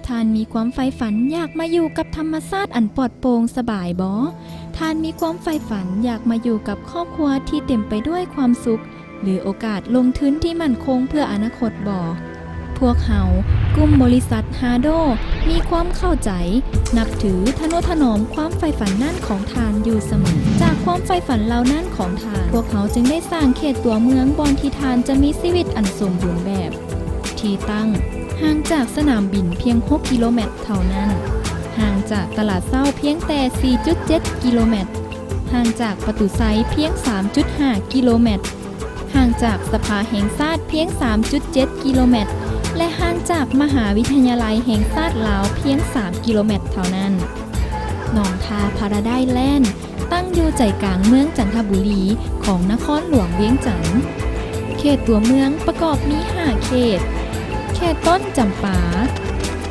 ທ່ານມີຄວາມໃຝ່ຝັນຢາກມາຢູ່ກັບທຳມະຊາດອັນປອດໂປ່ງສະບາຍບໍ່? ທ່ານມີຄວາມໃຝ່ຝັນຢາກມາຢູ່ກັບຄອບຄົວທີ່ເຕັມໄປດ້ວຍຄວາມສຸກ ຫຼືໂອກາດລົງທຶນທີ່ໝັ້ນຄົງເພື່ອອະນາຄົດບໍ່? ພວກເຮົາ, ກຸ່ມບໍລິສັດຮາໂດ ມີຄວາມເຂົ້າໃຈ, ນັບຖື, ທະນຸຖະໜອມຄວາມໃຝ່ຝັນນັ້ນຂອງທ່ານຢູ່ສະເໝີ. ຈາກຄວາມໃຝ່ຝັນເຫຼົ່ານັ້ນຂອງທ່ານ, ພວກເຮົາຈຶ່ງໄດ້ສ້າງເຂດຕົວເມືອງບ່ອນທີ່ທ່ານຈະມີຊີວິດອັນສົມບູນແບບ. ທີ່ຕັ້ງ, ຫ່າງຈາກສະໜາມບິນພຽງຫົກກິໂລແມັດເທົ່ານັ້ນ, ຫ່າງຈາກຕະຫຼາດເຊົ້າພຽງແຕ່ສີ່ຈຸດເຈັດກິໂລແມັດ, ຫ່າງຈາກປະຕູໄຊພຽງສາມຈຸດຫ້າກິໂລແມັດ, ຫ່າງຈາກສະພາແຫ່ງຊາດພຽງສາມຈຸດເຈັດກິໂລແມັດ ແລະ ຫ່າງຈາກມະຫາວິທະຍາໄລແຫ່ງຊາດລາວພຽງສາມກິໂລແມັດເທົ່ານັ້ນ. ໜອງທາພາຣາໄດແລນ ຕັ້ງຢູ່ໃຈກາງເມືອງຈັນທະບູລີຂອງນະຄອນຫຼວງວຽງຈັນ. ເຂດຕົວເມືອງປະກອບມີຫ້າເຂດ, ເຂດຕົ້ນຈຳປາ,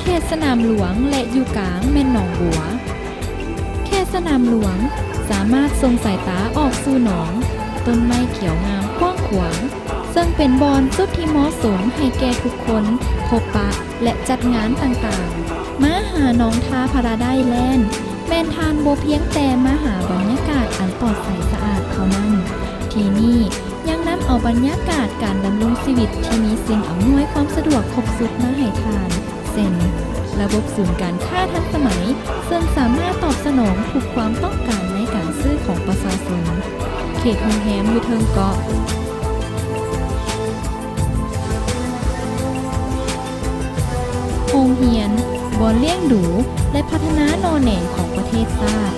ເຂດສະໜາມຫຼວງ ແລະ ຢູ່ກາງແມ່ນໜອງບົວ. ເຂດສະໜາມຫຼວງສາມາດສົ່ງສາຍຕາອອກສູ່ໜອງ, ຕົ້ນໄມ້ຂຽວງາມກວ້າງຂວາງ, ເຊິ່ງເປັນບ່ອນຈຸດທີ່ເໝາະສົມໃຫ້ແກ່ທຸກຄົນພົບປະ ແລະ ຈັດງານຕ່າງໆ. ມາຫາໜອງທາພາຣາໄດແລນ ແມ່ນທ່ານບໍ່ພຽງແຕ່ມາຫາບັນຍາກາດອັນປອດໃສສະອາດເທົ່ານັ້ນ, ທີ່ນີ້ຍັງນຳເອົາບັນຍາກາດການດຳລົງຊີວິດທີ່ມີສິ່ງອຳນວຍຄວາມສະດວກຄົບຊຸດມາໃຫ້ທ່ານ, ເຊັ່ນ ລະບົບສູນການຄ້າທັນສະໄໝ ເຊິ່ງສາມາດຕອບສະໜອງທຸກຄວາມຕ້ອງການໃນການຊື້ຂອງປະຊາຊົນ, ເຂດໂຮງແຮມຢູ່ເທິງເກາະ, ໂຮງຮຽນ, ບ່ອນລ້ຽງດູ ແລະ ພັດທະນາໜໍ່ແໜງຂອງປະເທດຊາດ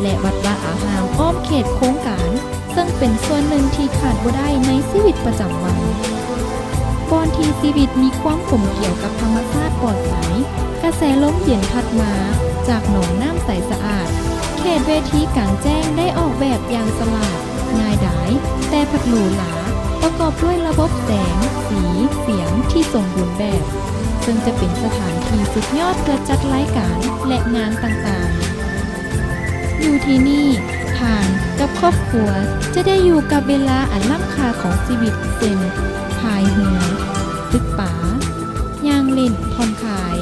ແລະ ວັດວາອາຮາມອ້ອມເຂດໂຄງການ ເຊິ່ງເປັນສ່ວນໜຶ່ງທີ່ຂາດບໍ່ໄດ້ໃນຊີວິດປະຈຳວັນ. ບ່ອນທີ່ຊີວິດມີຄວາມກົມກຽວກັບທຳມະຊາດປອດໃສ, ກະແສລົມເຢັນພັດມາຈາກໜອງນ້ຳໃສສະອາດ, ເຂດເວທີກາງແຈ້ງໄດ້ອອກແບບຢ່າງສະຫຼາດ, ງ່າຍດາຍ, ແຕ່ພັດຫຼູຫຼາ, ປະກອບດ້ວຍລະບົບແສງ, ສີ, ສຽງທີ່ສົມບູນແບບ, ເຊິ່ງຈະເປັນສະຖານທີ່ສຸດຍອດເພື່ອຈັດລາຍການ ແລະ ງານຕ່າງໆ. ຢູ່ທີ່ນີ້, ທ່ານກັບຄອບຄົວຈະໄດ້ຢູ່ກັບເວລາອັນລ້ຳຄ່າຂອງຊີວິດ ເຊັ່ນ ພາຍເຮືອ, ຕຶກປາ, ຍ່າງຫຼິ້ນຜ່ອນຄາຍ.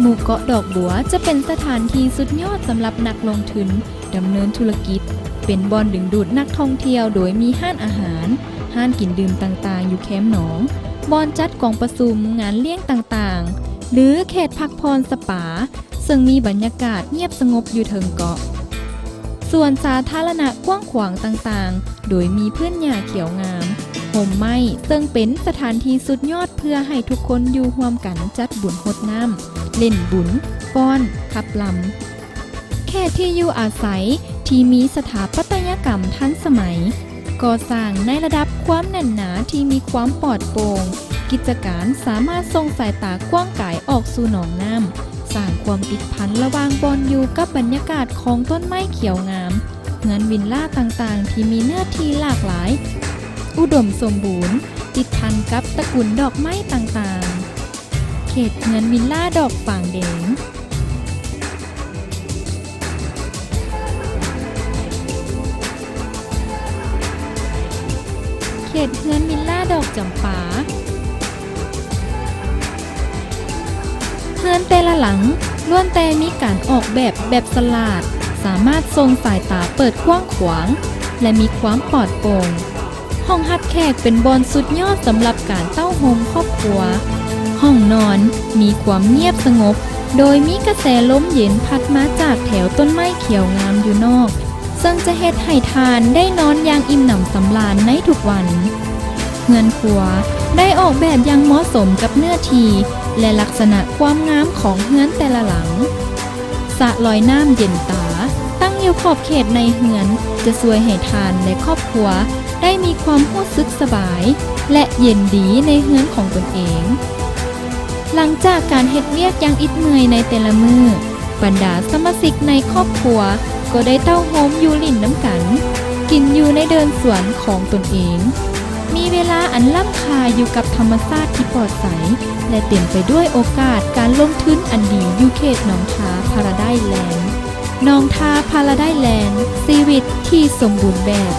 ໝູ່ເກາະດອກບົວຈະເປັນສະຖານທີ່ສຸດຍອດສຳລັບນັກລົງທຶນ, ດຳເນີນທຸລະກິດ, ເປັນບ່ອນດຶງດູດນັກທ່ອງທ່ຽວໂດຍມີຮ້ານອາຫານ, ຮ້ານກິນດື່ມຕ່າງໆຢູ່ແຄມໜອງ, ບ່ອນຈັດກອງປະຊຸມ, ງານລ້ຽງຕ່າງໆ ຫຼື ເຂດພັກຜ່ອນສະປາ, ເຊິ່ງມີບັນຍາກາດງຽບສະຫງົບຢູ່ເທິງເກາະ. ສວນສາທາລະນະກວ້າງຂວາງຕ່າງໆ ໂດຍມີພື້ນຫຍ້າຂຽວງາມ, ຮົ່ມໄມ້, ເຊິ່ງເປັນສະຖານທີ່ສຸດຍອດເພື່ອໃຫ້ທຸກຄົນຢູ່ຮ່ວມກັນຈັດບຸນຫົດນ້ຳ, ຫຼິ້ນບຸນ, ຟ້ອນ, ຂັບລຳ. ເຂດທີ່ຢູ່ອາໄສທີ່ມີສະຖາປັດຕະຍະກຳທັນສະໄໝ, ກໍ່ສ້າງໃນລະດັບຄວາມແໜ້ນໜາທີ່ມີຄວາມປອດໂປ່ງ, ກິດຈະການສາມາດສົ່ງສາຍຕາກວ້າງໄກອອກສູ່ໜອງນ້ຳ, ສ້າງຄວາມຕິດພັນລະຫວ່າງບ່ອນຢູ່ກັບບັນຍາກາດຂອງຕົ້ນໄມ້ຂຽວງາມ, ເຮືອນວິນລາຕ່າງໆທີ່ມີເນື້ອທີ່ຫຼາກຫຼາຍ, ອຸດົມສົມບູນ, ຕິດພັນກັບຕະກຸນດອກໄມ້ຕ່າງໆ. ເຂດເຮືອນວິນລາດອກຟາງແດງ. ເຂດເຮືອນວິນລາດອກຈຳປາ. ເຮືອນແຕ່ລະຫຼັງລ້ວນແຕ່ມີການອອກແບບແບບສະຫຼາດ, ສາມາດສົ່ງສາຍຕາເປີດກວ້າງຂວາງ ແລະ ມີຄວາມປອດໂປ່ງ. ຫ້ອງຮັບແຂກເປັນບ່ອນສຸດຍອດສຳລັບການເຕົ້າໂຮມຄອບຄົວ. ຫ້ອງນອນມີຄວາມງຽບສະຫງົບ, ໂດຍມີກະແສລົມເຢັນພັດມາຈາກແຖວຕົ້ນໄມ້ຂຽວງາມຢູ່ນອກ, ເຊິ່ງຈະເຮັດໃຫ້ທ່ານໄດ້ນອນຢ່າງອີ່ມໜຳສຳລານໃນທຸກວັນ. ເຮືອນຄົວໄດ້ອອກແບບຢ່າງເໝາະສົມກັບເນື້ອທີ່ ແລະ ລັກສະນະຄວາມງາມຂອງເຮືອນແຕ່ລະຫຼັງ. ສະລອຍນ້ຳເຢັນຕາ ຕັ້ງຢູ່ຂອບເຂດໃນເຮືອນ ຈະຊ່ວຍໃຫ້ທ່ານ ແລະ ຄອບຄົວ ໄດ້ມີຄວາມຮູ້ສຶກສະບາຍ ແລະ ເຢັນດີໃນເຮືອນຂອງຕົນເອງ. ຫຼັງຈາກການເຮັດວຽກຢ່າງອິດເມື່ອຍໃນແຕ່ລະມື້, ບັນດາສະມາຊິກໃນຄອບຄົວກໍໄດ້ເຕົ້າໂຮມຢູ່ຫຼິ້ນນຳກັນ, ກິນຢູ່ໃນເດີ່ນສວນຂອງຕົນເອງ, ມີເວລາອັນລ້ຳຄ່າຢູ່ກັບທຳມະຊາດທີ່ປອດໃສ ແລະ ເຕັມໄປດ້ວຍໂອກາດການລົງທຶນອັນດີຢູ່ເຂດໜອງທາພາຣາໄດແລນ. ໜອງທາພາຣາໄດແລນ, ຊີວິດທີ່ສົມບູນແບບ.